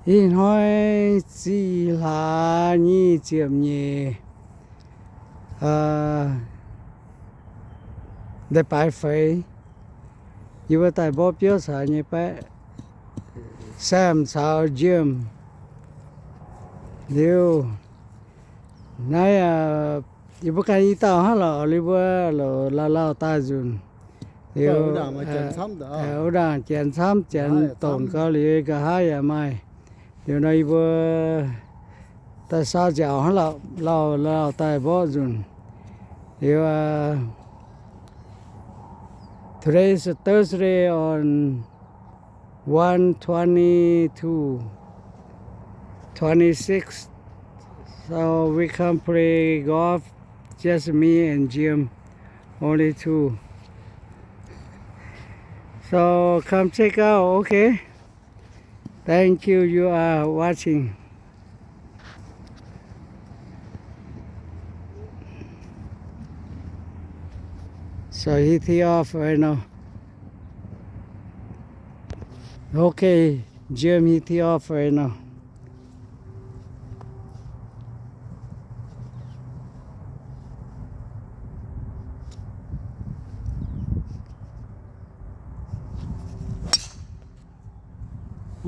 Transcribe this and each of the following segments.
Ih hnoi ziqc hlaax nyic ziepc nyeic, ndeic-baaix feix, yie mbuo daaih mborqv biouv caux nyei baeqv, Sam caux Jim. Liuz, naaiv yie mbuo ganh i dauh hnangv lorqc, liuz mbuo loc lauh lauh daaih nzunc. Liuz, wuov ndaangc janx camv, janx dongc gau liuz nqa'haav yaac maaih. Liuz nor yie mbuo daaih saau nziaauc hnangv lorqc, lauh lauh daaih mborqv nzunc. Liuz, today is Thursday on one twenty-two, twenty-six. So we come play golf, just me and Jim, only two. So come check out, okay? Thank you, you are watching. So he tee off right now. Okay, Jim, he tee off right now.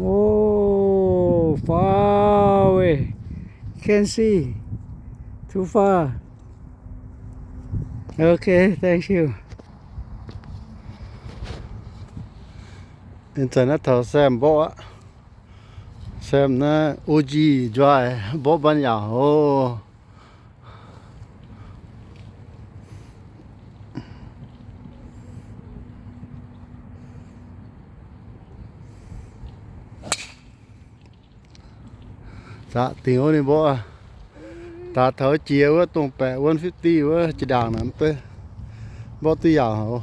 Oh, far away. Can't see. Too far. Okay, thank you. Ih zanc naaiv taux Sam mborqv aqv. Sam naaiv O G drive mborqv mbaanh yaauc oc. Zaqc dingc wuov ninh mborqv. Daaih taux jiex wuov dongh baeqc one fifty wuov jiex ndaangc naaic mv bei. Mborqv duqv yaauc oc.